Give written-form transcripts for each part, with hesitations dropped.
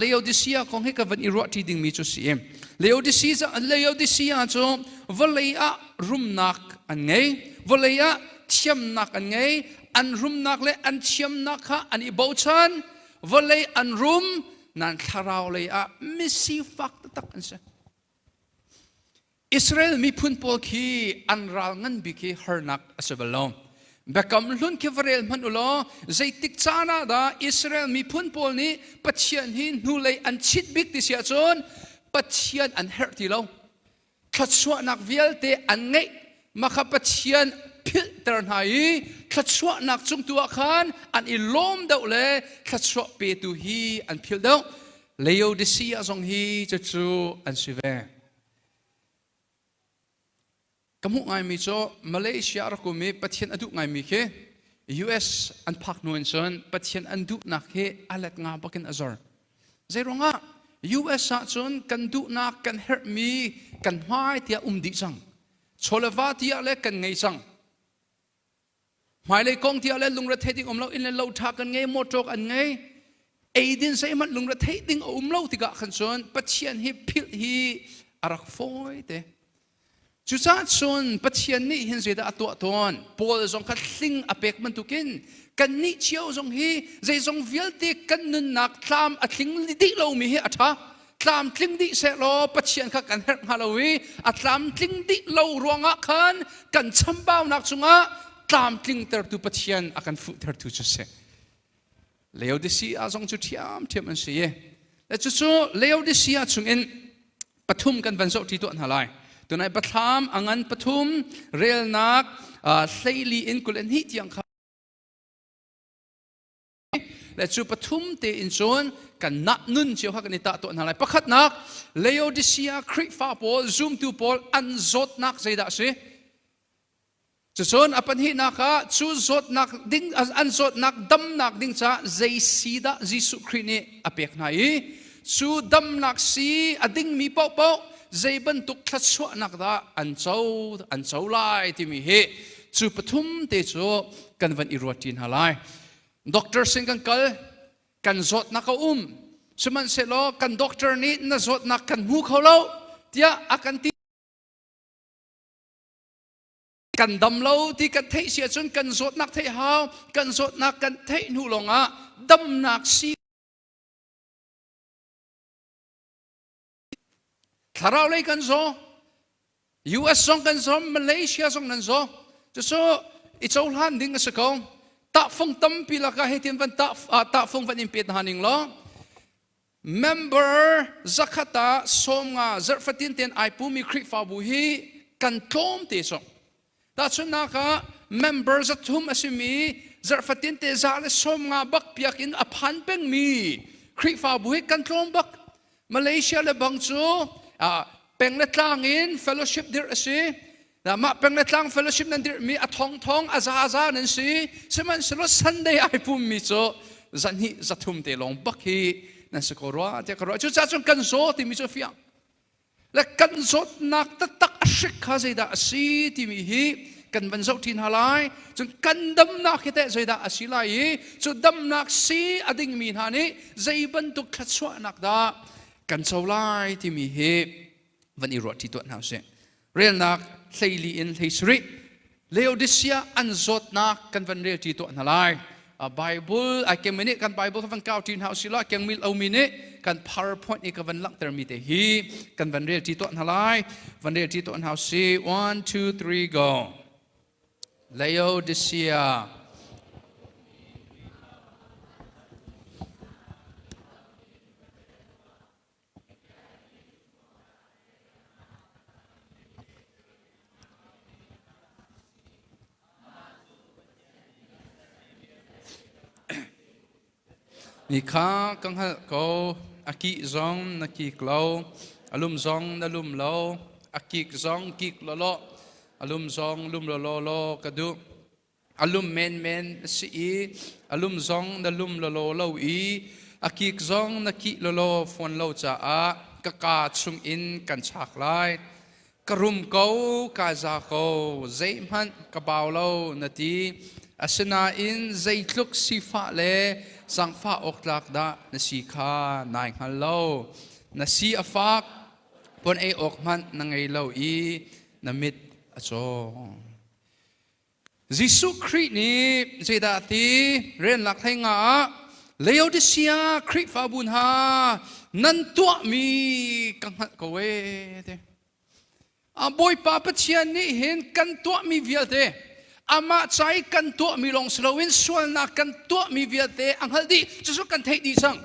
Laodicea kong hi ka van i ruahṭi dingmi cu si. Laodicea, Laodicea cu vawlei ah rumnak an ngei, vawlei ah thiamnak an ngei, an rumnak le an thiamnak kha an i bochan, vawlei an rum, nan thlarau lei ah misifak taktak an si. Israel miphun pawl khi an ral ngan bik hi harnak a si bal lo. Biakam hlun khi va rel hmanh u law zeitik caan ah dah Israel miphun pawl nih Pathian hi hnulei an chit bik ti si ahcun Pathian an herh ti lo. Thluachuahnak vialte an ngeih makha Pathian philhter hna i thluachuahnak cung tu ah khan an i lawm deuh le thluachuah petu hi an philh deuh. Laodicea zong hi cucu an si ve. Ka hmuh ngaimi cu Malaysia rak um i Pathian a duh ngaimi khi US an phak hnu in cun Pathian an duhnak hi a let nga bakin a zor. Zeiruangah US ah cun kan duhnak kan herhmi kan hmai tiah um dih cang. Chawleva tiah le kan ngei cang. Hmailei kong tiah le lungre thei ding um lo inn le lo ṭha kan ngei motor an ngei eidin zeihmanh lungre theih ding a um lo tikah khan cun Pathian hi philh hi a rak fawi te. Cucaah cun Pathian nih hin zeidah a tuah tawn? Paul zong kha hling a pek bantukin kannih cio zong hi zeizong vialte kan nunnak tlam a tling dih lomi hi a ṭha. Tlamtling dih sehlaw Pathian kha kan herh hnga lo i a tlamtling dih lo ruangah khan kan chambaunak cungah tlamtlingtertu Pathian a kan fuhtertu cu si. Laodicea zong cu ṭhiamṭhiam an si i le cucu Laodicea chungin pathum kan van zohṭi tuah hna lai. Tunai pathlam a ngan pathum relnak 14 in 22 tiang kha Le cu pathum tein cun kan nah nun cio kha kan i tah tuah hna lai. Pakhatnak, Laodicea Khrihfa pawl, zumtu pawl an zawtnak zeidah a si? Cucun a pahnihnak ah cu zawtnak ding an zawtnak damnak ding caah zei si dah Jesuh Khrih nih a pek hna i cu damnak si a dingmi paohpaoh zei bantuk thluachuahnak dah an co an co lai timi hi cu pathum te cu kan van i ruat ṭi hna lai. Doctor sin kan kal, kan zawtnak a um. Sihmanhsehlaw kan doctor nih na zawtnak kan hmu kho lo tiah a kan ti. Kan dam lo ti kan theih si ahcun kan zawtnak theih hau, kan zawtnak kan theih hnu lawngah damnak si Thlarau lei kan zaw. US zong kan zaw, Malaysia zong nan zaw. Cucu i cohlan ding a si ko. Tahfung tampi lakah hitin van tah tahfung van in pet hna ning law member zakhat ah 50 zarhfatin ten ai pumi Khrihfabu hi kan tlawm te sawk. Tahchunhnak ah member 300 a simi zarhfatin te 150 bak piak in a phan pengmi Khrihfabu hi kan tlawm bak. Malaysia le bang cu peng le tlang in fellowship dirh a si. Mah peng le tlang fellowship nan dirhmi a thong thong a za za nan si. Sihmanhsehlaw Sunday ai pummi cu 200 300 te lawng bak hi nan si ko rua tiah ka ruah. Cucaah cun kan zaw timi cu fiang. Le kan zawtnak taktak a hrik kha zeidah a si timi hi kan van zoh ṭi hna lai. Cun kan damnak hi teh zeidah a si lai i cu damnak si a dingmi hna nih zei bantuk thluachuahnak dah kan co lai timi hi van i ruah ṭi tuah hna usih. Relnak 14 in 17 Laodicea an zawtnak kan van rel ṭi tuah hna lai. Bible ai kengmi nih kan Bible kha van kau ṭi hna usih law kengmi lomi nih kan PowerPoint i ka van langhtermi te hi kan van rel ṭi tuah hna lai. Van rel ṭi tuah hna usih. 1 2 3 go. Laodicea Ni kha ka hngalh ko, a kih zong na kik lo, a lum zong na lum lo, a kik zong kik lawlaw, a lum zong lum lawlaw law ka duh. A lum menmen a si i a lum zong na lum lawlaw lo i a kik zong na kih lawlaw fawn lo caah ka kaa chungin kan chak lai. Ka rum ko, ka za ko, zeihmanh ka bau lo na ti. Asinain zeitluk sifah le Zangfah awk tlak dah na si kha nai hngal lo. Na si a fak, puan ei awk hmanh na ngei lo i na mit a caw. Jesuh Khrih nih zeidah a ti? Rianlak hlei nga ah Laodicea Khrihfabu hna nan tuahmi ka hngalh ko ee ti. Bawipa Pathian nih hin kan tuahmi vialte amah ca i kan tuahmi lawng si loin sualnak kan tuahmi vialte a hngalh dih. Cucu kan theih dih cang.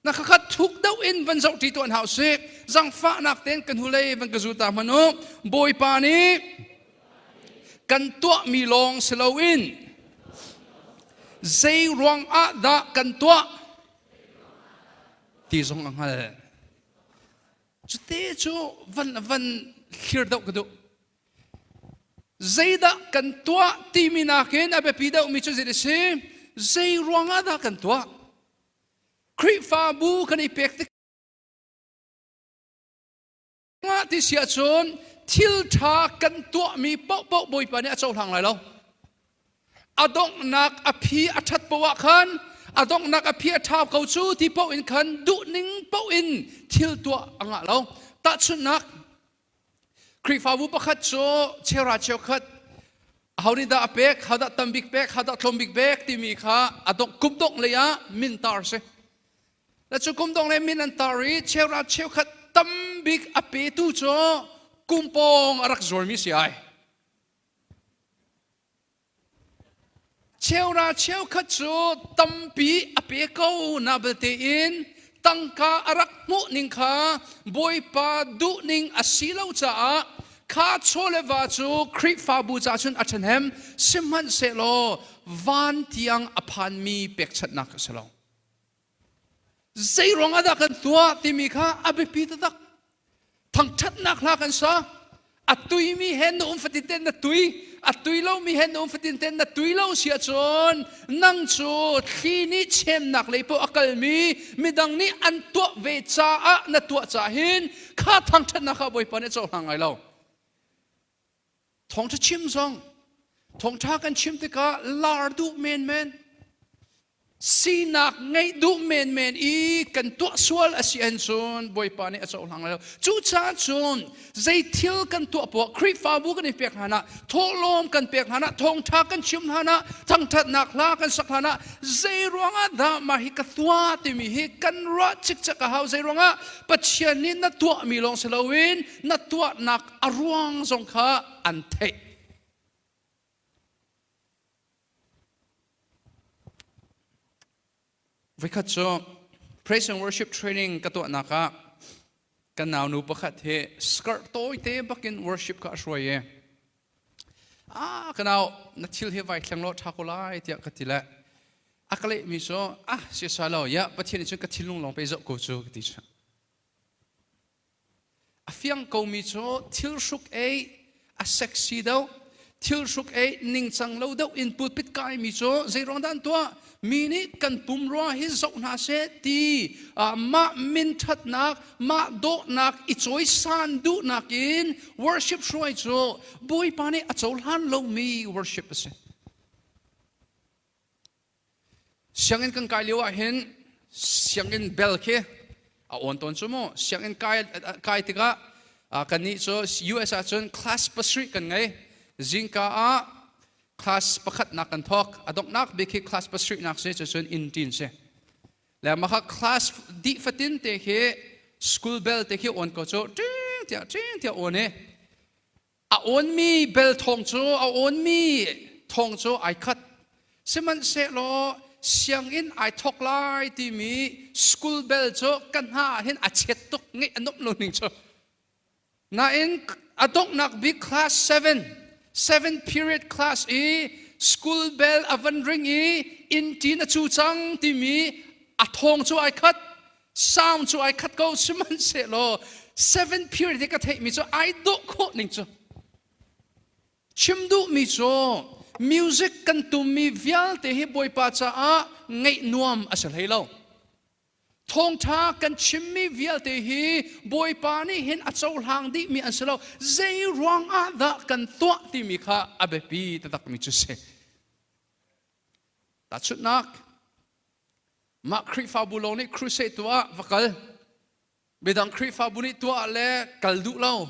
Na khakhat thuk deuh in van zoh ṭi tuah hna usih. Zangfahnak tein kan hnulei van ka zul ta hmanh u. Bawipa nih kan tuahmi lawng si loin zei ruang ah dah kan tuah ti zong a hngal. Cute cu van van thlir deuh ka duh. Zeidah kan tuah timi nakin a biapi deuhmi cu zei a si? Zei ruangah dah kan tuah? Khrihfabu kan i pek tik ti si ahcun thil ṭha kan tuahmi paohpaoh Bawipa nih a cohlang lai lo. A donghnak a phi a ṭhat paoh ah khan a donghnak a phi a ṭha ko cu ti paoh in khan duhning paoh in thil tuah a ngah lo. Tahchunhnak, Khrihfabu pakhat cu cheuhra cheukhat aho nih dah a pek, ho dah tambik pek, ho dah tlawmbik pek timi kha a dongh kum dongh lei ah min tar si. Na cu kum dong le min an tar i cheuhra cheukhat tambik a petu cu kumpawng a rak zuarmi si ai. Cheuhra cheukhat cu tampi a pe ko na belte in tangka a rak hmuh ning kha Bawipa duhning a si lo caah kha chaw le va cu Khrihfabu ca cun a ṭhahnem sihmanhsehlaw van tiang a phanmi pekchanhnak a si lo. Zei ruang ah dah kan tuah timi kha a biapi taktak. Thangṭhatnak hla kan sa. A tuimi he na um fatin ten na tui. A tui lomi he na um fatin ten na tui lo si ahcun nang cu thli nih chemnak lei paoh a kalmi midang nih an tuah ve caah na tuah caah hin kha thangṭhatnak kha Bawipa nih a cohlang lai lo. Thawngṭha chim zong thawngṭha kan chim tikah lar duh menmen sinak ngeih duh menmen i kan tuah sual a si ahcun Bawipa nih a cohlang lai lo. Cucaah cun zei thil kan tuah poah Khrihfabu kan i pek hlan ah thawhlawm kan pek hlan ah thawngṭha kan chim hlan ah thangṭhatnak hla kan sak hlan ah zei ruangah dah mah hi ka tuah timi hi kan ruah cikcek a hau. Zei ruangah Pathian nih na tuahmi lawng si loin na tuahnak a ruang zong kha an theih. Voikhat cu praise and worship training ka tuahnak ah kan naunu pakhat hi skirt tawite bakin worship kha a hruai i ah ka nau na thil hi vai thleng law ṭha ko lai tiah ka ti le a ka lehmi cu ah si sa lo ya Pathian nih cun ka thinlung lawng pe zoh ko cu ka ti cu. A fiang komi cu thil hruk ei a sexy deuh, thil hruk ei ningcang lo deuh in pulpit kaimi cu zeiruang dah an tuah? Mi nih kan pumrua hi zoh hna seh ti mah minṭhatnak, mah dawhnak i cawisan duhnak in worship hruai cu Bawipa nih a cohlan lomi worship a si. Sianginn kan kai lio ah hin sianginn bell khi a awn tawn cu mu. Sianginn kai, kai tikah kannih cu US ah cun class pasarih kan ngei. Zingka ah class pakhatnak kan thawk. A donghnak bik khi class pasarihnak si cucun inn ṭin si. Le mah kha class dih fatin te khi school bell te khi awn ko cu ṭing tiah ṭing tiah awn i A awnmi bel thawng cu a awnmi thawng cu ai khat. Sihmanhsehlaw sianginn ai thawk lai timi school bell cu ka hna ah hin a chet tuk ngeih a nuamh lo ning cu. Nain a donghnak bik class 7 7 period class i school bell a van ring i inn ṭin a cu cang timi a thawng cu ai khat. Sound cu ai khat ko sihmanhsehlaw seven period i ka theihmi cu ai dawh khawh ning cu chim duhmi cu music kan tummi vialte hi Bawipa caah ngaih nuam a si hlei lo. Thawngṭha kan chimmi vialte hi Bawipa nih hin a cohlang dihmi an si lo. Zei ruang ah dah kan tuah timi kha a biapi taktakmi cu si. Tahchunhnak. Mah Khrihfabu lawng nih crusade tuah va kal. Midang Khrihfabu nih tuah le kal duh lo.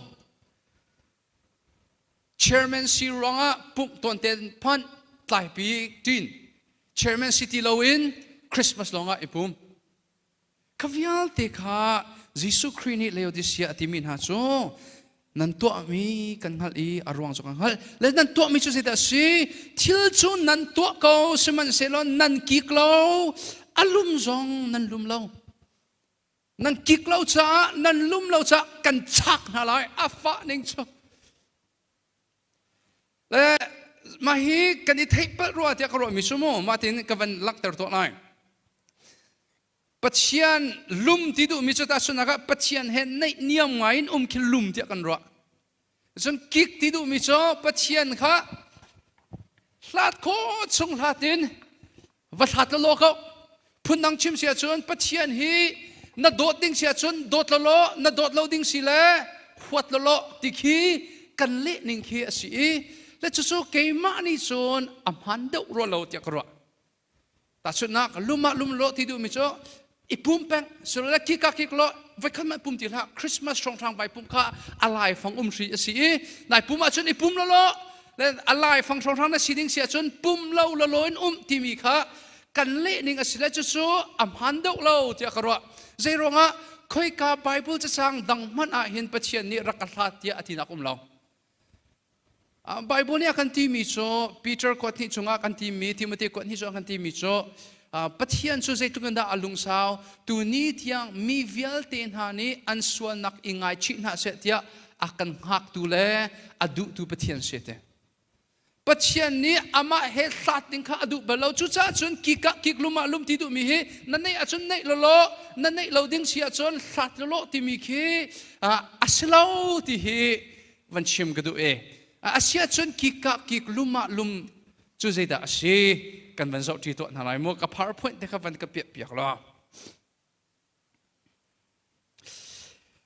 Chairman si ruangah pumh tawn ten phanh tlaipi ṭin. Chairman si ti loin Christmas lawngah i pum. Kha vialte kha Jesuh Khrih nih Laodicea a timi hna cu nan tuahmi kan hngalh i a ruang cu kan hngalh. Le nan tuahmi cu zeidah a si? Thil cu nan tuah ko, sihmanhsehlaw nan kik lo, a lum zong nan lum lo. Nan kik lo caah, nan lum lo caah kan chak hna lai, a fah ning cu. Le mah hi kan i theih palh rua tiah ka ruahmi cu mu, mah tin ka van langhter tuah lai. Pathian lum ti duhmi cu tahchunhnak ah Pathian he naihniam ngai in um khi lum tiah kan ruah. Cun kik ti duhmi cu Pathian kha hlat khawh chung hlat in va hlat law ko. Phundang chim si ahcun Pathian hi na dawt ding si ahcun dawt law na dawt lo ding si le huat law ti khi kan leh ning khi a si i le cucu keimah nih cun a hmaan deuh rua lo tiah ka ruah. Tahchunhnak lum ah lum lo ti duhmi cu i pum peng silo le kik ah kik lo voikhat mah pum ti hlah Christmas hrawnghrang vai pum kha a laifang um hri a si i nai pum ahcun i pum lo lo le a laifang hrawnghrang na si ding si ahcun pum lo lo lo in um timi kha kan leh ning a si le cucu a hmaan deuh lo tiah ka ruah. Zei ruangah khoika Bible cacang dang hmanh ah hin Pathian nih rak ka hlat tiah a tinak um lo. Bible nih a kan timi cu Peter kuat hnih chungah kan timi Timothy kuat hnih chungah kan timi cu Pathian cu zeitluk in dah a lungsau tuni tiang mi vialte hna nih an sualnak i ngaichih hna seh tiah a kan hngaktu le a duhtu Pathian si te. Pathian nih amah he hlat ding kha a duh bal lo. Cucaah cun kik ah kik lum ah lum ti duhmi hi na neih ahcun neih lawlaw na neih lo ding si ahcun hlat lawlaw timi khi a si lo ti hi van chim ka duh e. A si ahcun kik ah kik lum ah lum cu zeidah a si kan van zoh ṭi tuah hna lai mu ka PowerPoint te kha van ka piah piak law.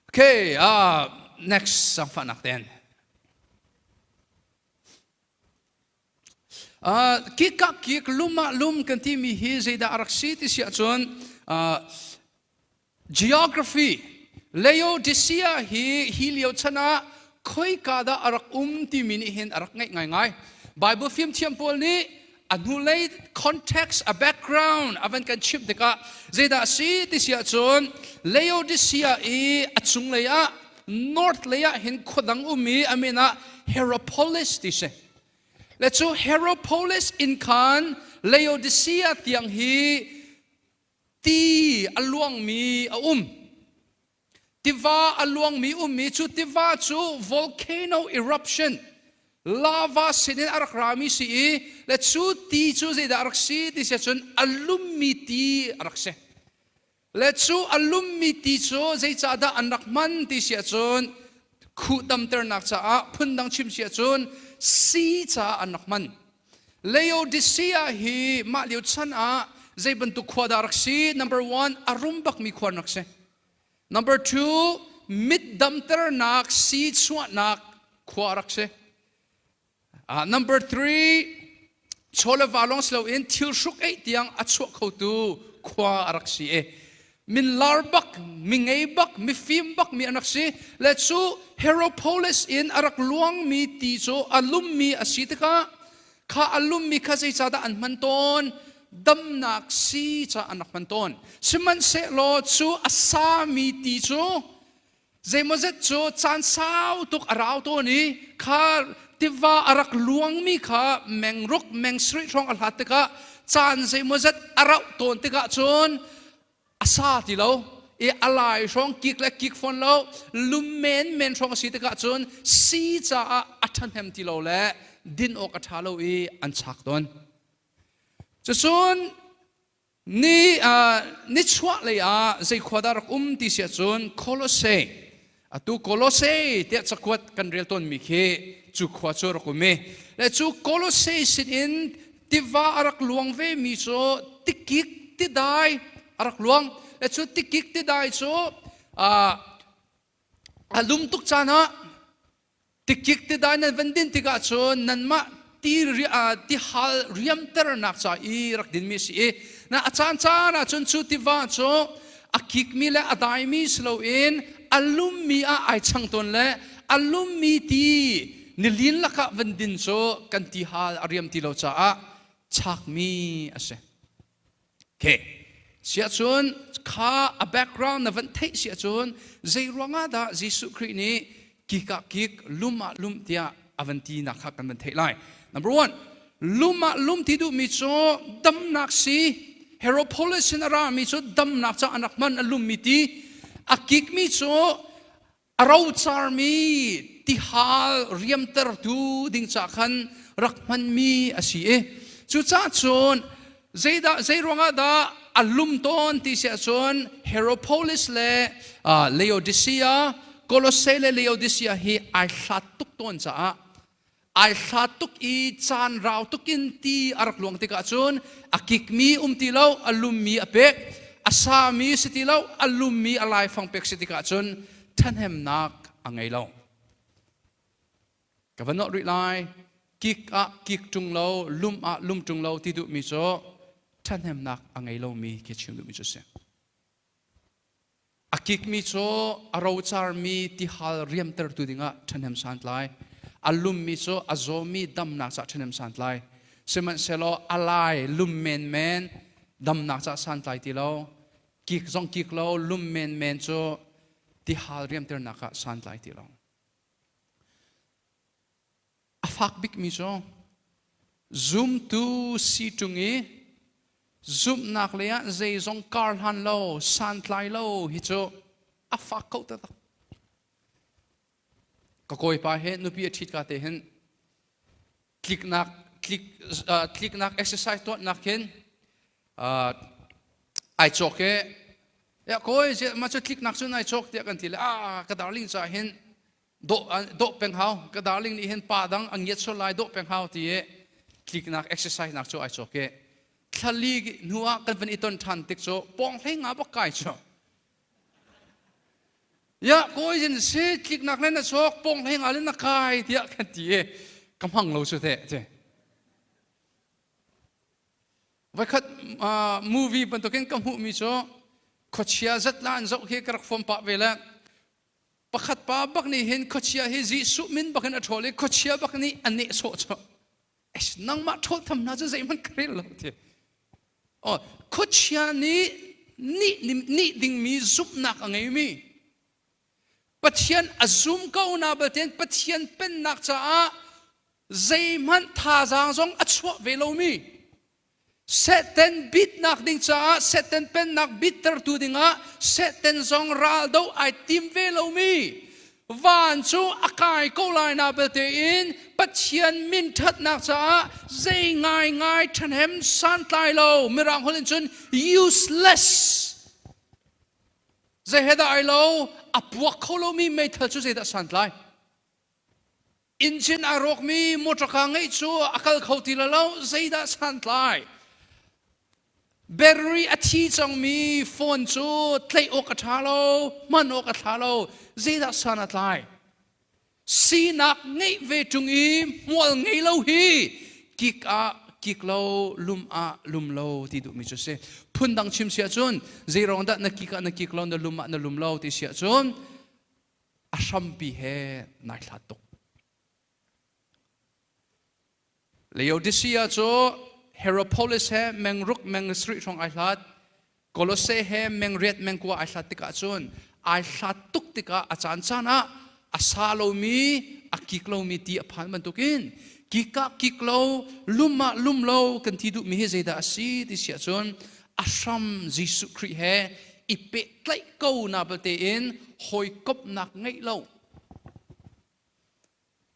Okay, next sangfahnak ten. Kik ah kik lum ah lum kan timi hi zeidah a rak si ti si ahcun Geography Laodicea hi hi lio chan ah khoika dah a rak um timi nih hin a rak ngeih ngaingai. Bible fimthiam pawl nih a hnulei context, a background a van kan chimh tikah zeidah a si ti si ahcun Laodicea i a cunglei ah north lei ah hin khuadang um i a min ah Hierapolis ti si. Le cu Hierapolis in khan Laodicea tiang hi ti a luangmi a um. Tiva a luangmi ummi cu tiva cu volcano eruption lava sinin a rak rami si i le cu ti cu zeidah a rak si ti si cun a lummi ti a rak si. Le cu a lummi ti cu zeicahdah an rak hman ti si ahcun khuh damternak caah phundang chim si ahcun sii caah an rak hman. Laodicea hi mah lio chan ah zei bantuk khua dah rak si? Number one, a rum bakmi khua rak si. Number two, mit damternak sii chuahnak khua rak si. Number three, chaw le va lawng si loin thil hruk eih tiang a chuah khotu khua a rak si i min lar bak, mi ngei bak, mifim bak mi an rak si. Le cu Heropolis in a rak luangmi ti cu a lummi a si tikah kha a lummi kha zeicahdah an hman tawn? Damnak si caah an rak hman tawn. Sihmanhsehlaw cu a sami ti cu zeimawzet cu caan sau tuk a rau tawn i kha tiva a rak luangmi kha mengruk mengsarih hrawng a hlat tikah caan zeimawzet a rauh tawn tikah cun a sa ti lo i a lai hrawng kik le kik fawn lo lum men men hrawng a si tikah cun si caah a ṭhahnem ti lo le din awk a ṭha lo i an chak tawn. Cucun Ni nichuah lei ah zei khua dah rak um ti si ahcun Kolose atu Kolose tiah cakuat kan rel tawnmi khi cu khua cu rak um i le cu Kolose sin in tiva a rak luang ve mi cu tikik tidai a rak luang le cu tikik tidai cu a lum tuk caan ah Tikik tidai nan van din tikah cun nanmah ti ti hal riamternak ca i rak dinmi si i. Na a caan caan ah cun cu tiva cu a kikmi le a daimi si loin a lummi ah ai chang tawn le a lummi ti nilin lakah van din cu kan ti hal a riam ti lo caah chakmi a si. Okay. Siahcun kha a background na van theih siahcun zei ruangah dah Jesuh Khrih nih kik ah kik, lum ah lum tiah a van ti nak kha kan van theih lai. Number one, lum ah lum ti duhmi cu damnak si. Heropolis in a rami cu damnak ca an rak hman a lummi ti. A kikmi cu a rocarmi tihal riamtertu ding ca khan rak hmanmi a si i cucaah cun zeidah zei ruangah dah a lum tawn ti si ahcun Heropolis le Laodicea Colossae le Laodicea hi ai hlat tuk tawn caah ai hlat tuk i caan rau tuk in ti a rak luang tikah cun a kikmi um ti lo a lummi a pek a sami si ti lo a lummi a laifang pek si tikah cun ṭhahnemnak a ngei lo ka va nawh rih lai kik ah kik ṭung lo lum ah lum ṭung lo ti duhmi cu ṭhahnemnak a ngei lomi khi chim duhmi cu a si A kikmi cu a rocarmi tihal riamtertu dingah ṭhahnem santlai. A lummi cu a zawmi damnak caah ṭhahnem santlai. Sihmanhsehlaw a lai lum menmen damnak caah santlai ti lo. Kik zong kik lo lum menmen cu tihal riamternak ah santlai ti lo. A fak bikmi cu zumtu si ṭung i zumhnak lei ah zeizong kar hlan lo santlai lo hi cu a fak ko taktak. Ka kawipa he nupi a ṭhit ka te hin tliknak tlik tliknak exercise tuahnak hin ai cawk i ya kawi mah cu tliknak cu nai cawk tiah kan ti le ah ka darling caah hin dawh peng hau ka darling nih hin pa dang a ngiat sual lai dawh peng hau ti i tliknak exercise nak cu ai cawk i thlali hnu ah kan van i ton ṭhan tik cu pawng hlei nga bak kai cu ya kawi zin si tliknak le na cawk pawng hlei nga le na kai tiah kan ti i ka hmang lo cu te ti Voikhat movie bantukin ka hmuhmi cu khuachia zatla an zoh khi ka rak fom pah ve le pakhat pa bak nih hin khuachia hi Jesuh min bak in a ṭhawl i khuachia bak nih a nehsawh cu nangmah ṭhawl tham hna cu zeihmanh ka rel lo ti oh khuachia nih nih nih dingmi zumhnak a ngeimi Pathian a zum ko na batin Pathian pennak caah zeihmanh thazaang zong a chuah ve lomi Satan bitnak ding caah Satan pennak bittertu dingah Satan zong raldo ai tim ve lomi van cu a kai ko lai na belte in Pathian min ṭhatnak caah zei ngaingai ṭhahnem santlai lo mirang holh in cun useless zei he dah ai lo a puak kho lomi meithal cu zeidah santlai Engine a rawkmi motorka ngeih cu a kal kho ti lo zeidah santlai battery a thi cangmi phone cu tlaih awk a ṭha lo hman awk a ṭha lo zeidah san a tlai sinak ngeih ve ṭung i hmual ngei lo hi kik ah kik lo lum ah lum lo ti duhmi cu si phundang chim si ahcun zeiruang dah na kik ah na kik lo na lum ah na lum lo ti si ahcun a hrampi he nai hlat tuk. Laodicea cu Hierapolis he mengruk mengruk hrawng ai hlat. Kolosse he mengriat mengkua ai hlat tikah cun ai hlat tuk tikah a caan caan ah a sa lomi a kik lomi ti a phan bantukin kik ah kik lo lum ah lum lo kan ti duhmi hi zeidah a si ti si ahcun a hram Jesuh Khrih he i pehtlaih ko na belte in hawikomhnak ngeih lo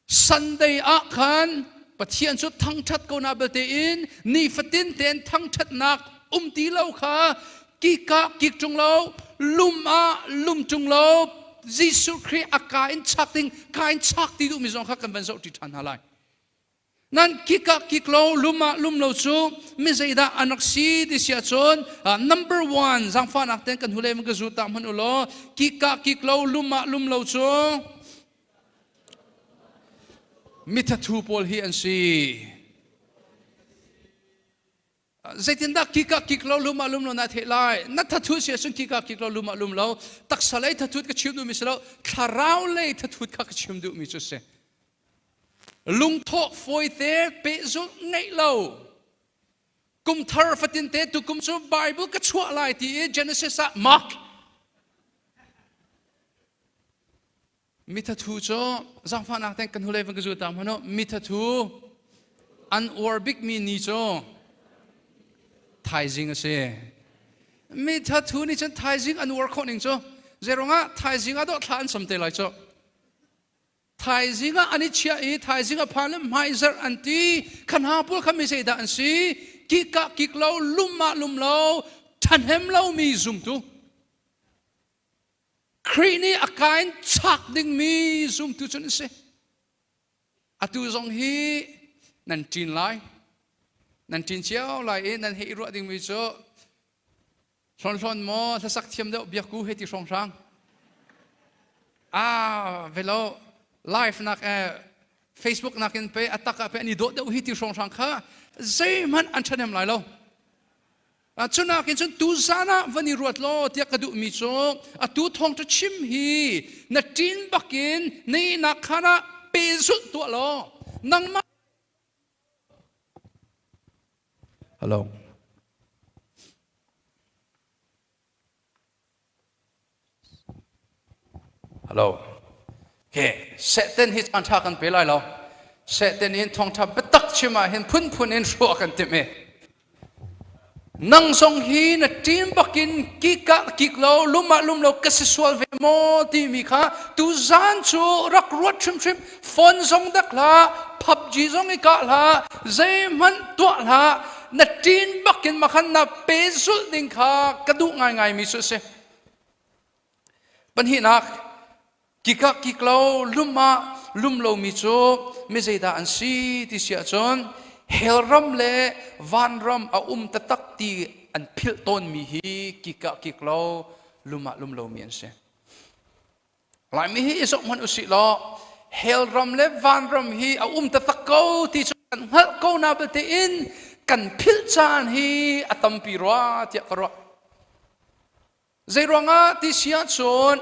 Sunday ah khan Pathian cu thangṭhat ko na belte in nifatin tein thangṭhatnak um ti lo kha kik ah kik ṭung lo lum ah lum ṭung lo Jesuh Khrih a ka in chak ding ka in chak ti duhmi zong kha kan van zoh ṭi ṭhan hna lai. Nan kik ah kik lo, lum ah lum lo cu mi zeidah an rak si ti si ahcun number one zaangfahnak ten kan hule ka zu ta hmanh u law kik ah kik lo, lum ah lum lo cu mithathu pawl hi an si. Zeitindah kik ah kik lo lum ah lum lo na theih lai? Na thathut si ahcun kik ah kik lo lum ah lum lo. Taksa lei thathut ka chim duhmi si lo, thlarau lei thathut kha ka chim duhmi cu si. Lungthawh fawite pehzulh ngeih lo. Kum thar fatin te tukum cu Bible ka chuah lai ti i Genesis ah mark. Mithathu cu zaangfahnak ten kan hnulei van ka zul ta hmanh u. Mithathu an uar bikmi ni cu thaizing a si. Mithathu nih cun thaizing an uar khawh ning cu zeiruangah thaizing ah dawh thla an sam te lai cu. Thaizing ah an i chiah i thaizing a phan le hmaizarh an ti. Kha hna pawl kha mi zeidah an si? Kik ah kik lo, lum ah lum lo, ṭhahnem lomi zumtu. Khrih nih a ka in chak dingmi zumtu cu an si. Atu zong hi nan ṭin lai. Nan ṭin cio lai i nan hei ruah dingmi cu hlawnhlawn maw hlasak thiam deuh biakku hei ti hrawnghrang. Ah, velo live nak eh Facebook nakin pe atak ah pe an i dawh deuh hi ti hrawnghrang kha zeihmanh an ṭhahnem lai lo. Cunakin cun tuzan ah van i ruat law tiah ka duhmi cu atu thawngṭha chim hi na ṭin bakin na ihnak khaan ah pehzulh tuah law nangmah Hello. Hello. Okay, Satan hi caan ṭha kan pe lai lo. Satan in thawngṭha biatak chim ah hin phunphun in hruah kan timh i nang zong hi na ṭim bakin kik ah kik lo lum ah lum lo ka si sual ve maw timi kha tuzan cu rak ruat hrimhrim phone zong dak hlah PUBG zong i kah hlah zeihmanh tuah hlah na ṭin bakin makhan na pehzulh ding kha ka duh ngaingai mi cu a si. Pahnihnak, kikah kik lo, lum ah lum lomi cu mi zeidah an si ti si ahcun hell ram le vanram a um taktak ti an philh tawnmi hi kikah kik lo, lum ah lum lomi an si. Laimi hi i zoh hmanh usih law hell ram le vanram hi a um taktak ko ti cu kan hngalh ko na belte in kan philh caan hi a tampi rua tiah ka ruah. Zeiruangah ti si ahcun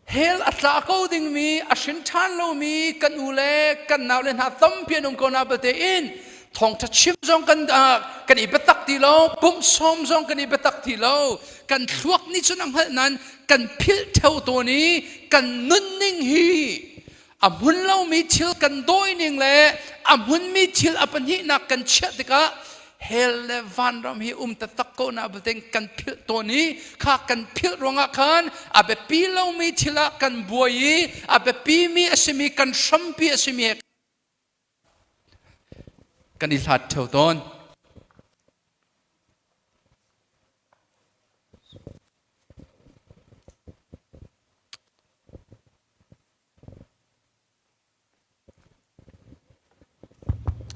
hell a tla ko dingmi a hrin ṭhan lomi kan u le kan nau le hna tampi an um ko na belte in thawngṭha chim zong kan kan i biatak ti lo pumh sawm zong kan i biatak ti lo kan thluak nih cun a hngalh nain kan philh ṭheo tawn i kan nunning hi a hmun lomi thil kan dawi ning le a hmunmi thil a pahnihnak kan chiah tikah hell le vanram hi um taktak ko na bating kan philh tawn i kha kan philh ruangah khan a biapi lomi thil ah kan buai i a biapi mi a simi kan hrampi a simi he kan i hlat ṭheo tawn.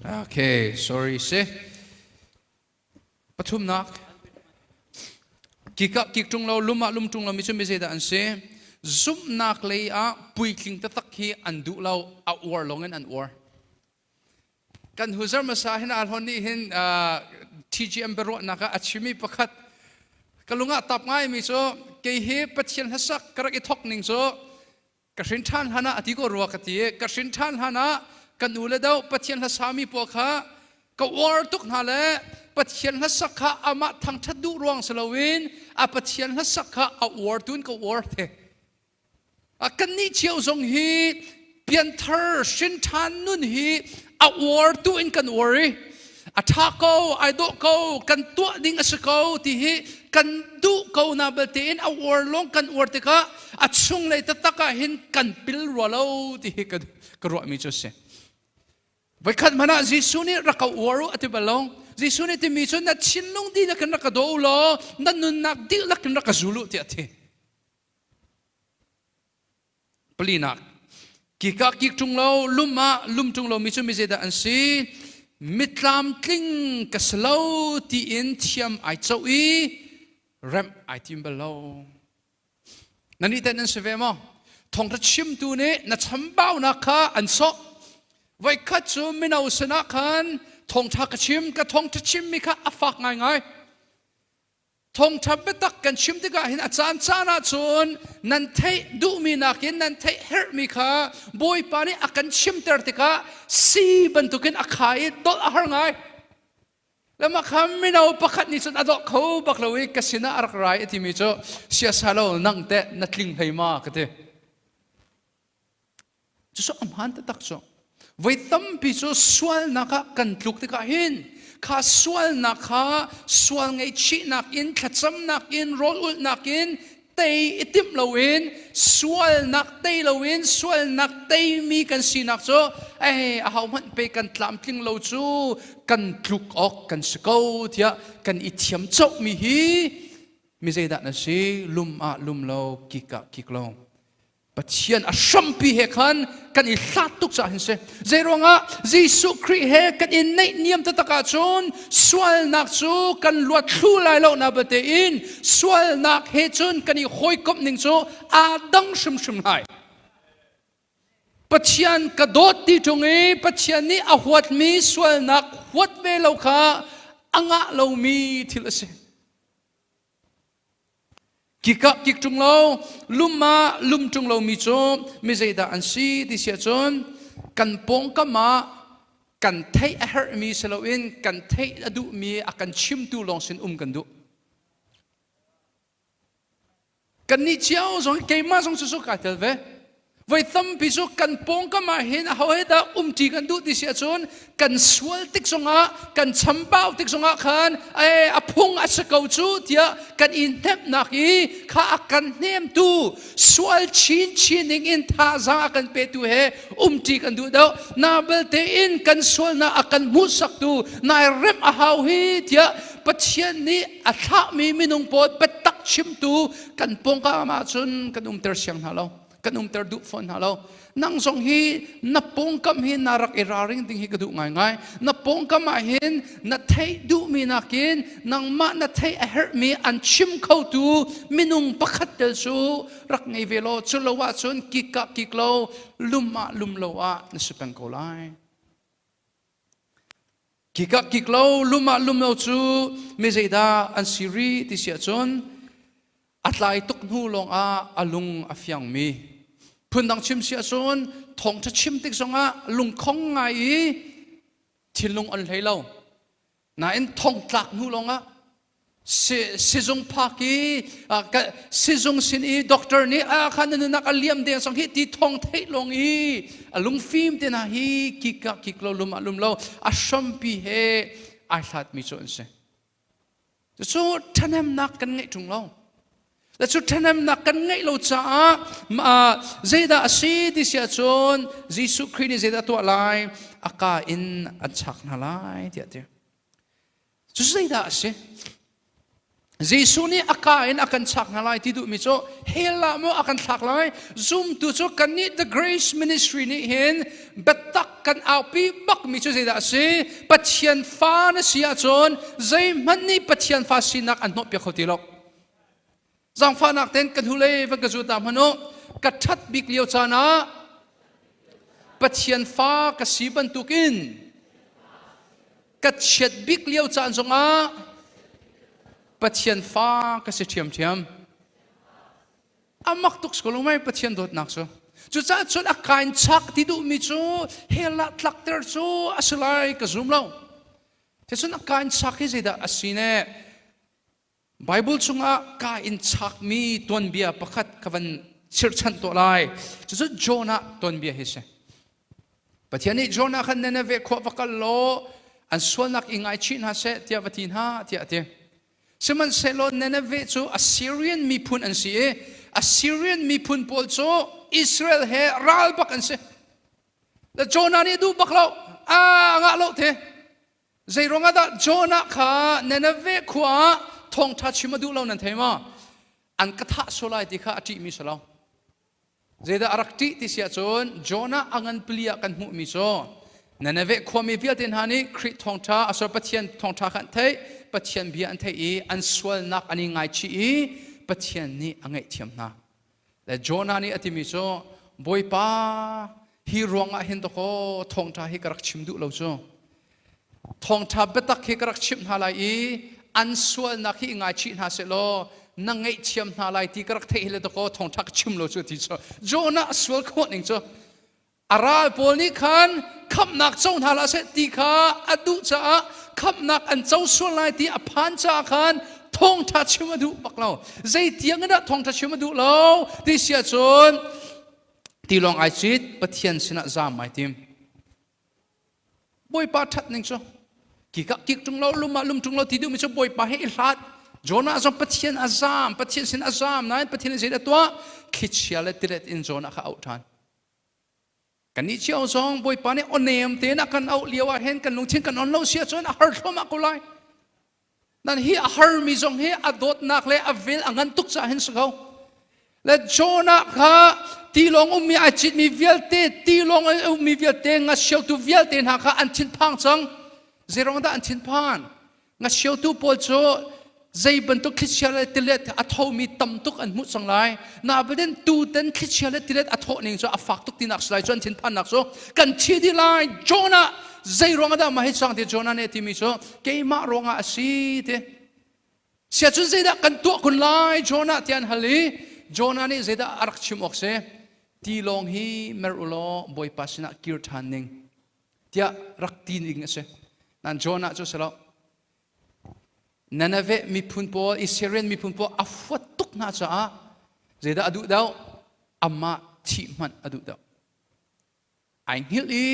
Okay, sorry si. Pathumnak. Kik ah kik ṭung lo, lum ah lum ṭung lo mi cu mi zeidah an si? Zumhnak lei ah puitling taktak hi an duh lo, a uar lawng in an uar. Kan huzar hmasa hin Alhon nih hin TGM biaruahnak ah a chimi pakhat ka lung ah tap ngaimi cu kei hi Pathian hlasak ka rak i thok ning cu ka hrin ṭhan hlan ah a ti ko rua ka ti i ka hrin ṭhan hlan ah kan u le do Pathian hlasami pawl kha ka uar tuk hna le Pathian hlasak kha amah thangṭhat duh ruang si loin a Pathian hlasak kha a uar tu in ka uar te. Kannih cio zong hi pianthar hrin ṭhan nun hi a uar tu in kan uar i a ṭha ko ai dawh ko kan tuah ding a si ko ti hi kan duh ko na belte in a uar lawng kan uar tikah a chunglei taktak ah hin kan pil rua lo ti hi ka ruahmi cu a si. Voikhat hmanh ah Jesuh nih rak ka uar u a ti bal lo. Jesuh nih timi cu na thinlung dihlak in rak ka daw u law na nunnak dihlak in rak ka zul u tiah a ti. Palinak, kik ah kik ṭung lo, lum ah lum ṭung lomi cu mi zeidah an si? Mitlamtling ka si lo tiin thiam ai coh i remh ai tim bal lo. Nannih teh nan si ve maw? Thawngṭha chimtu nih na chambaunak kha an sawh. Voikhat cu mino sinah khan Thawngṭha ka chim, ka thawngṭha chimmi kha a fak ngaingai. Thawngṭha biatak kan chim tikah hin a caan caan ah cun nan theih duhmi nakin nan theih herhmi kha Bawipa nih a kan chimter tikah si bantukin a kha i dolh a har ngai. Le mah kha mino pakhat nih cun a dawh kho bak lo i ka sinah a rak rai a timi cu siasa lo nang teh na tling hlei ma ka ti. Cucu a hmaan taktak cu. Voi tampi cu sualnak ah kan tluk tikah hin kha sualnak kha sual ngaihchihnak in thlacamnak in rawl ulhnak in tei i timh loin sualnak tei loin sualnak teimi kan sinak cu ei ahohmanh pe kan tlamtling lo cu kan tluk awk kan si ko tiah kan i thiam cohmi hi mi zeidah na si lum ah lum lo kik ah kik lo Pathian a hrampi he khan kan i hlat tuk caah hin si. Zeiruangah Jesuh Khrih he kan i neihniam taktak ahcun sualnak cu kan luat thlu lai lo na batein sualnak he cun kan i hawikomh ning cu aa dang hrimhrim lai. Pathian ka dawt ti ṭung i Pathian nih a huatmi sualnak huat ve lo kha a ngah lomi thil a si. Kik ah kik ṭung lo, lum ah lum ṭung lomi cu mi zeidah an si ti si ahcun kan pawngkam ah kan theih a herhmi si loin kan theih a duhmi a kan chimtu lawng sin um kan duh. Kannih cio zong keimah zong cu kaa tel ve. Voi tampi cu kan pawngkam ah hin aho he dah umṭi kan duh ti si ahcun kan sual tik zongah kan chambau tik zongah khan e a phung a si ko cu tiah kan i hnemhnak i kha a kan hnemtu sual chinchin ning in thazaang a kan petu he umṭi kan duh deuh na belte in kan sualnak a kan hmuhsaktu nai remh a hau hi tiah Pathian nih a thlahmi minung pawl biatak chimtu kan pawngkam ahcun kan umter siang hna lo kan umter duh fawn hna lo nang zong hi na pawngkam hi na rak i ralring ding hi ka duh ngaingai na pawngkam ah hin na theih duhmi nakin nangmah na theih a herhmi an chim khotu minung pakhat tel cu rak ngei ve law cu lo ahcun kik ah kik lo lum ah lum lo ah na si peng ko lai Kik ah kik lo, lum ah lum lo cu mi zeidah an si rih ti si ahcun a tlai tuk hnu lawngah a lung a fiangmi. Phundang chim si ahcun thawngṭha chim tik zongah lungkhong ngai i thinlung on hlei lo. Nain thongtlak hnu lawngah sizung phak i sizung sin i doctor nih a khan na nunak a liam deng sang hi ti thong theih lawng i a lungfim te hna hi kik ah kik lo lum ah lum lo a hrampi he ai hlatmi cu an si cu ṭhahnemnak kan ngeih ṭung lo le cu ṭhahnemnak kan ngeih lo caah zeidah a si ti si ahcun Jesuh Khrih nih zeidah tuah lai a ka in an chak hna lai tiah ti Cu zeidah a si? Jesuh nih a ka in a kan chak hna lai ti duhmi cu hell ah maw a kan thlak lai? Zumtu cu kannih The Grace Ministry nih hin biatak kan aupi bakmi cu zeidah a si? Pathian fa na si ahcun zeihmanh nih Pathian fa sinak an hnawhpiak kho ti lo. Zaangfahnak ten ka hnulei van ka zul ta hmanh u. Ka ṭhat bik lio caan ah Pathian fa ka si bantukin ka chiat bik lio caan zongah Pathian fa ka si ṭhiamṭhiam. A mak tuk ko lo mei Pathian dawtnak cu. Cucaah cun a kain chak ti duhmi cu hell ah tlakter cu a si lai ka zum lo. Cun a kain chak hi zeidah a si ne? Bible chungah ka in chakmi tuanbia pakhat ka van chirhchanh tuah lai. Cucu Jonah tuanbia hi si. Pathian nih Jonah khan Nineveh khua va kal law an sualnak i ngaichih hna seh tiah va ti hna tiah a ti. Sihmanhsehlaw Nineveh cu Assyrian miphun an si i Assyrian miphun pawl cu Israel he ral bak an si. Le Jonah nih a duh bak lo. A ngah lo te. Zeiruang ah dah Jonah kha Nineveh khua ah thawngṭha chim a duh lo nan thei maw? An ka thah sual lai ti kha a ṭihmi si lo. Zeidah a rak ṭih ti si ahcun Jonah a ngan pali ah kan hmuhmi cu Nineveh khuami vialte hna nih Khrih thawngṭha, asor Pathian thawngṭha kha an theih, Pathian bia an theih i an sualnak an i ngaichih i Pathian nih a ngaihthiam hna. Le Jonah nih a timi cu Bawipa hi ruangah hin dakaw thawngṭha hi ka rak chim duh lo cu. Thawngṭha biatak hi ka rak chimh hna lai i an sualnak hi i ngaichih hna sehlaw na ngaihthiam hna lai ti ka rak theih hi le dakaw thawngṭha ka chim lo cu ti cu Jonah a sual khawh ning cu a ral pawl nih khan khamhnak co hna hlah seh ti kha a duh caah khamhnak an co sual lai ti a phan caah khan thawngṭha chim a duh bak lo. Zeitiang in dah thawngṭha chim a duh lo ti si ahcun tilawng ai cit, Pathian sinah zaam ai tim. Bawipa ṭhat ning cu kikah kik ṭung lo, lum ah lum ṭung lo ti duhmi cu Bawipa he i hlat. Jonah zong Pathian a zaam, Pathian sin a zaam nain Pathian nih zeidah a tuah? Thlichia le tilet in Jonah kha a auh ṭhan. Kannih cio zong Bawipa nih awnem tein a kan auh lio ah hin kan lungthin kan on lo si ahcun a har thluahmah ko lai. Nan hi a harmi zong hi a dawtnak le a vel a ngan tuk caah hin si ko. Le Jonah kha tilawng ummi ai citmi vialte, tilawng ummi vialte, ngasiotu vialte hna kha an thinphang cang. Zeirong dah an thinphan? Ngasiotu pawl cu zei bantuk thlichia le tilet a thomi tam tuk an hmuh cang lai. Nabaden tuten thlichia le tilet a thawh ning cu a fak tuk tinak si lai cu an thinphannak cu kan thi dih lai. Jonah zei ruang dah mah hi cang ti Jonah nih a timi cu keimah ruangah a si ti. Sia cun zeidah kan tuah kun lai Jonah ti an hal i Jonah nih zeidah a rak chim awk si? Tilawng hi mer u law Bawipa sinah kir ṭhan ning tiah rak ti ning a si. Nan Jonah cu si lo. Nineveh miphun pawl, Assyrian miphun pawl a huat tuk hna caah zeidah a duh deuh? Amah thih hmanh a duh deuh. Ai hngilh i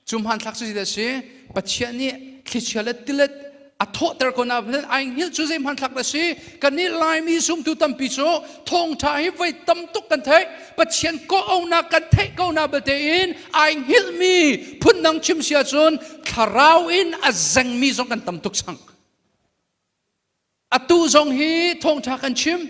cu hmanthlak cu zeidah a si? Pathian nih thlichia le tilet a thawhter ko na ai hngilh cu zei hmanthlak dah si? Kannih Laimi zumtu tampi cu thawngṭha hi voi tam tuk kan theih. Pathian kawhauhnak kan theih ko na belte in ai hngilhmi phundang chim si ahcun thlarau in a zengmi zong kan tam tuk cang. Atu zong hi thawngṭha kan chim.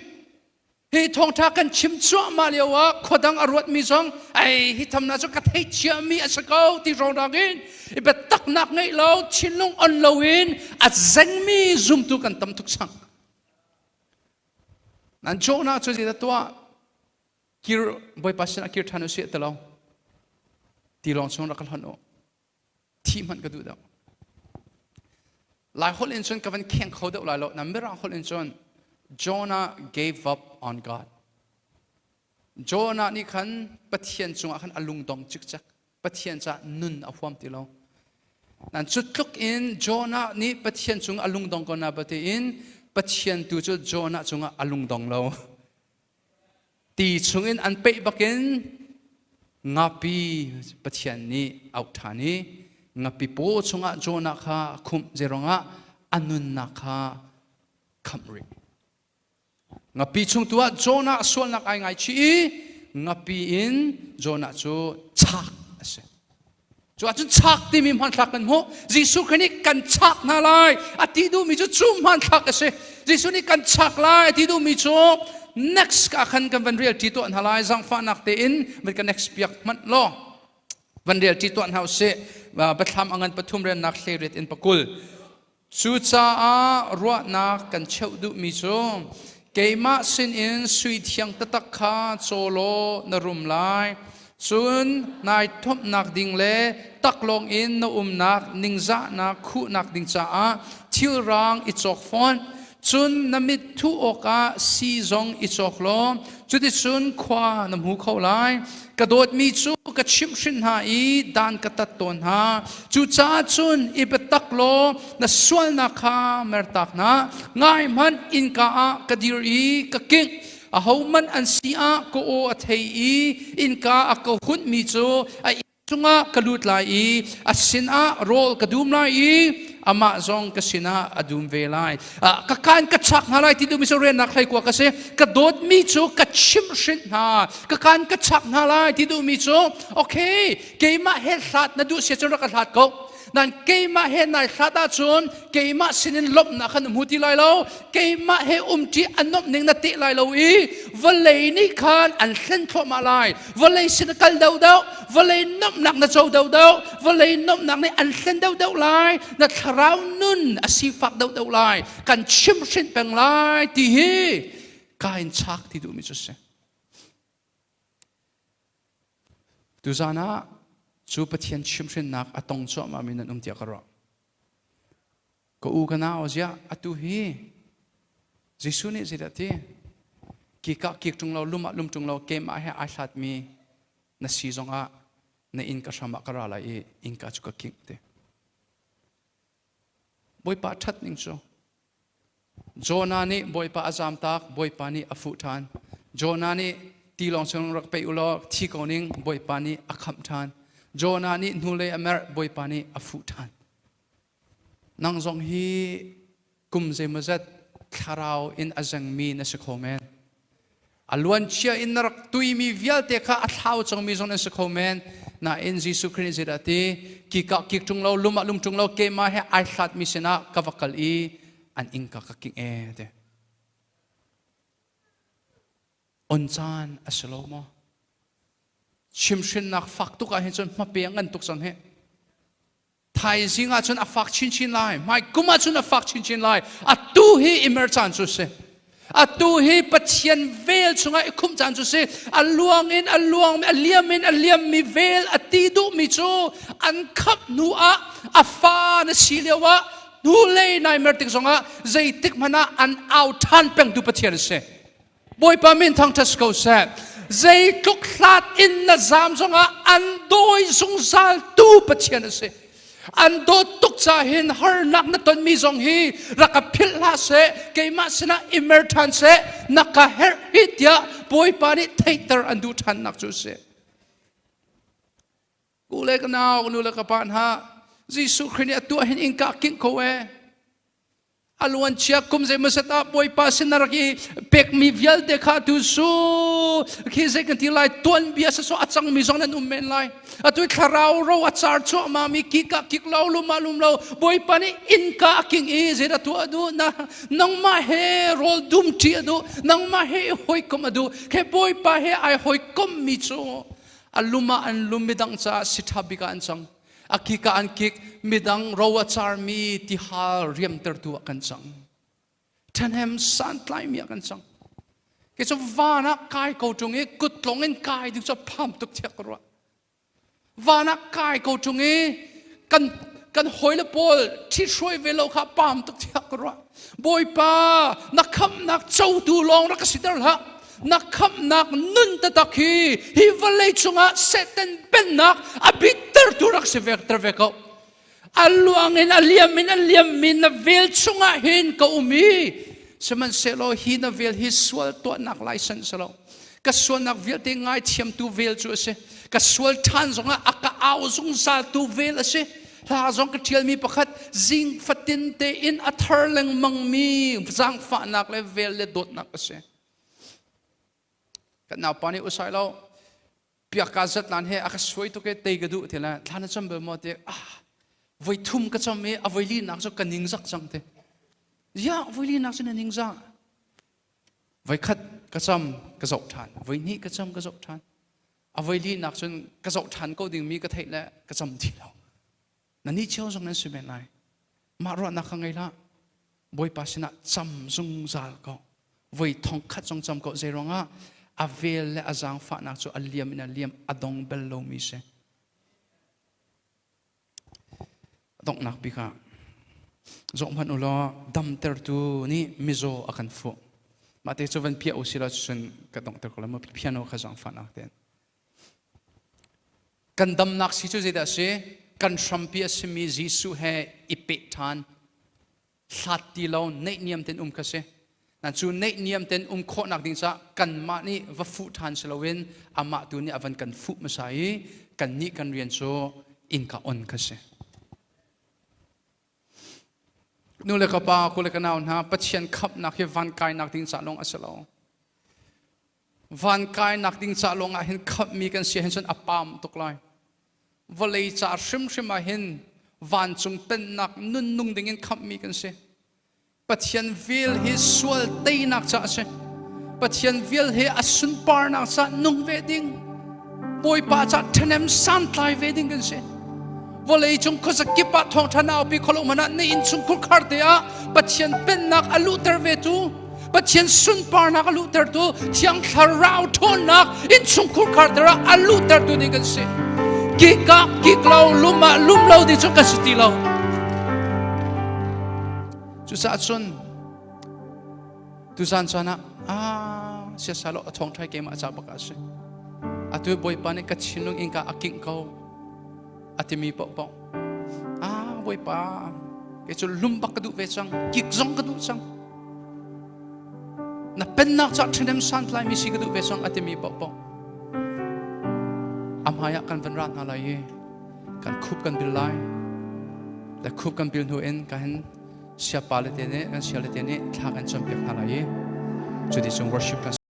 Hi thawngṭha kan chim cuahmah lio ah khuadang a ruatmi zong ai hi thamna cu ka theih ciami a si ko ti rawngdang in i biataknak ngeih lo thinlung on lo in a zengmi zumtu kan tam tuk cang. Nan Jonah cu zeidah tuah? Kir Bawipa sinah kir ṭhan usih ti lo. Tilawng chung rak ka hlonh u. Thih hmanh ka duh deuh. Lai holh in cun ka van kheng kho deuh lai lo. Na Mirang holh in cun Jonah gave up on God. Jonah nih khan Pathian cungah khan a lungdong cikcek. Pathian caah nun a huam ti lo. Nan cu tluk in Jonah nih Pathian cung a lungdong ko na in Pathian tu cu Jonah cungah a lungdong lo. Ti chungin an peih bakin ngapi Pathian nih auh ṭhan i ngapi paw chungah Jonah kha a khumh zeiruangah a nunnak kha khamh rih. Ngapi chung tu ah Jonah sualnak ai ngaichih i ngapi in Jonah cu chak a si. Cu ahcun chak timi hmanthlak kan hmuh. Jesuh Khrih nih kan chak hna lai a ti duhmi cu cu hmanthlak a si. Jesuh nih kan chak lai a ti duhmi cu next ah khan kan van rel ṭi tuah hna lai zaangfahnak tein van ka next piak hmanh law van rel ṭi tuah hna usih. Biathlam a ngan pathum rennak hleiriat in pakul. Cucaah ruahnak kan cheuh duhmi cu keimah sinin sui thiang taktak kha caw law na rum lai. Cun nai thomhnak ding le taklawng in na umnak ningzahnak khuhnak ding caah thilrang i cawk fawn. Cun na mit thuh awkah sii zong i cawk law cuticun khua na hmu kho lai. Ka dawtmi cu ka chimhhrin hna i dan ka tat tawn hna. Cucaah cun i biatak law na sualnak kha mertak hna. Ngai hmanh innka ah ka dir i ka kingh. Ahohmanh an si ah ka aw a thei i innka a ka hunhmi cu a chungah ka lut lai i a sinah rawl ka dum lai i amah zong ka sinah a dum ve lai. Ka kaan ka chak hna lai ti duhmi cu riannak hleikua ka si. Ka dawtmi cu ka chimhhrinh hna. Ka kaan ka chak hna lai ti duhmi cu okay keimah he hlat na duh sia cun rak ka hlat ko. Nan keimah he nai hlat ahcun keimah sinin lawmhnak kha na hmu ti lai lo. Keimah he umṭi a nuamh ning na teh lai lo i vawlei nih khan an hlen thluahmah lai. Vawlei sin na kal deuhdeuh, vawlei nuamhnak na co deuhdeuh, vawlei nuamhnak nih an hlen deuhdeuh lai, na thlarau nun a sifak deuhdeuh lai, kan chimhhrinh peng lai ti hi ka in chak ti duhmi cu si. Tuzan ah cu Pathian chimhhrinnak a tong cuahmahmi nan um tiah ka ruah. Ka u ka nau ziah atu hi Jesuh nih zeidah ti? Kikah kik ṭung lo, lum ah lum ṭung lo, keimah he ai hlatmi na si zongah na inn ka hram ah ka ra lai i innka cu ka kingh ti. Bawipa ṭhat ning cu Jonah nih Bawipa a zamtak, Bawipa nih a fuh ṭhan. Jonah nih tilawng chung rak peih u law thi ko ning, Bawipa nih a khamh ṭhan. Jonah nih hnulei a merh, Bawipa nih a fuh ṭhan. Nang zong hi kum zeimawzat thlarau in a zengmi na si kho men. A luancia in na rak tuimi vialte kha a thlau cangmi zong nan si kho men. Nain Jesuh Khrih nih zeidah a ti? Kikah kik ṭung lo, lum ah lum ṭung lo, keimah he ai hlatmi sinah ka va kal i an innka ka kingh e ti. On caan a si lo maw? Chimhrinnak fak tuk ah hin cun hmape a ngan tuk cang hi. Thaizing ah cun a fak chinchin lai. Hmai kum ah cun a fak chinchin lai. Atu hi i mer caan cu si. Atu hi Pathian vel chungah i khumh caan cu si. A luang in a luang a liam in a liammi vel a ti duhmi cu an khamh hnu ah a fa na si lio ah hnulei nai mer tik zongah zeitik hmanh ah an au ṭhan pengtu Pathian a si. Bawipa min thangṭhat ko seh. Zeitluk hlat in na zaam zongah an dawi zungzal tu Pathian a si. An dawt tuk ca hin harnak na tonmi zong hi rak ka philh hlah seh, keimah sinah i mer ṭhan seh, na ka herh hi tiah Bawipa nih theihter an duh ṭhannak cu a si. U le ka nau, nu le ka pa hna, Jesuh Khrih nih a tuah hin innka kingh ko ee. A luancia kum zeimawzat ah Bawipa sin na rak i pekmi vialte kha atu su khi zei kan ti lai tuanbia saso a cangmi zong nan um men lai. Atu thlarau ro a car cuahmah mi kik ah kik lo lum ah lum lo Bawipa nih innka a king i zeidah tuah a duh na nangmah he rawl dum ṭi a duh nangmah he i hawikom a duh khe Bawipa he ai hawikommi cu a lum ah an lum midang caah si ṭha bik ah an cang. A kik ah an kik, midang ro a carmi tihal riamtertu ah kan cang. Ṭhahnem santlaimi ah kan cang. Kei cu van ah kai ko ṭung i kuttlong in kai ding cu pham tuk thiak ka ruah. Van ah kai ko ṭung i kan kan hawile pawl ṭhithruai ve lo kha pam tuk thiak ka ruah. Bawipa, na khamhnak cotu lawng rak ka siter hlah. Na khamhnak nun taktak hi hi vawlei cungah Satan pennak a bittertu rak si ve ter ve ko. A luang in a liam in a liam in na vel chungah hin ka um i sihmanhsehlaw hi na vel hi sual tuahnak license si lo. Ka sualnak vialte ngaithiamtu vel cu a si. Ka sual ṭhan zongah a ka au zungzaltu vel a si. Hla zong ka ṭialmi pakhat zing fatin tein a thar lengmangmi zaangfahnak le vel le dawtnak a si. Kan naupa nih usai lo piaka zatlan he a ka suai tuk i tei ka duh ti le thla na cam bal maw ti ah voi thum ka cam i a voi li nak cu ka ningzak cang ti. Ya voi li nak cu na ningzak. Voi khat ka cam ka zoh ṭhan. Voi hnih ka cam ka zoh ṭhan. A voi li nak cun ka zoh ṭhan ko dingmi ka theih le ka cam ti lo. Na nih cio zong nan si men lai. Mah ruahnak kha ngei hlah. Bawipa sinah cam zungzal ko. Voi thong khat zong cam ko. Zei ruangah a vel le a zaangfahnak cu a liam in a liam a dong bel lomi si. Donghnak bik ah zoh hmanh u law damtertu nih mizaw a kan fuh. Mah te cu van piah u si law cun ka donghter ko lai maw piano kha zaangfahnak tein. Kan damnak si cu zeidah a si? Kan hrampi a simi Jesuh he i peh ṭhan. Hlat ti lo neihniam tein um kha si. Na cu neihniam tein um khawhnak ding caah kanmah nih va fuh ṭhan si loin amah tu nih a van kan fuh hmasa i kannih kan rian cu innka on kha si. Nu le ka pa, ku le ka nau hna, Pathian khamhnak hi van kainak ding ca lawng a si lo. Van kainak ding ca lawng ah hin khamhmi kan si hin cun a pam tuk lai. Vawlei ca hrimhrim ah hin vancung pennak nun nung ding in khamhmi kan si. Pathian vel hi sual teinak ca a si. Pathian vel hi a sunparnak ca nung ve ding. Bawipa ca ṭhahnem santlai ve ding kan si. Vawlei cung khuazakip ah thawngṭha naupi kholo hmanh ah na innchung khurkhar te ah Pathian pennak a luhter ve tu Pathian sunparnak a luhtertu Thiang Thlarau ṭhawnnak innchungkhur kharter ah a luhtertu ding kan si. Kik ah kik lo, lum ah lum lo ding cu kan si ti lo. Cucaah cun tuzan caan ah ah siasalo a thawngṭha keimah ca bak ah a si. Atu Bawipa nih ka thinlung innka a kingh ko a timi paohpaoh. Ah Bawipa kei cu lum bak ka duh ve cang, kik zong ka duh cang. Na pennak ca ṭhahnem santlai mi si ka duh ve cang a timi paohpaoh. A hmai ah kan van ra hna lai i kan khup kan bil lai. Le khup kan bil hnu in ka hin siapa le te nih kan sia le te nih thla kan campiak hna lai i cuti cung worship kan.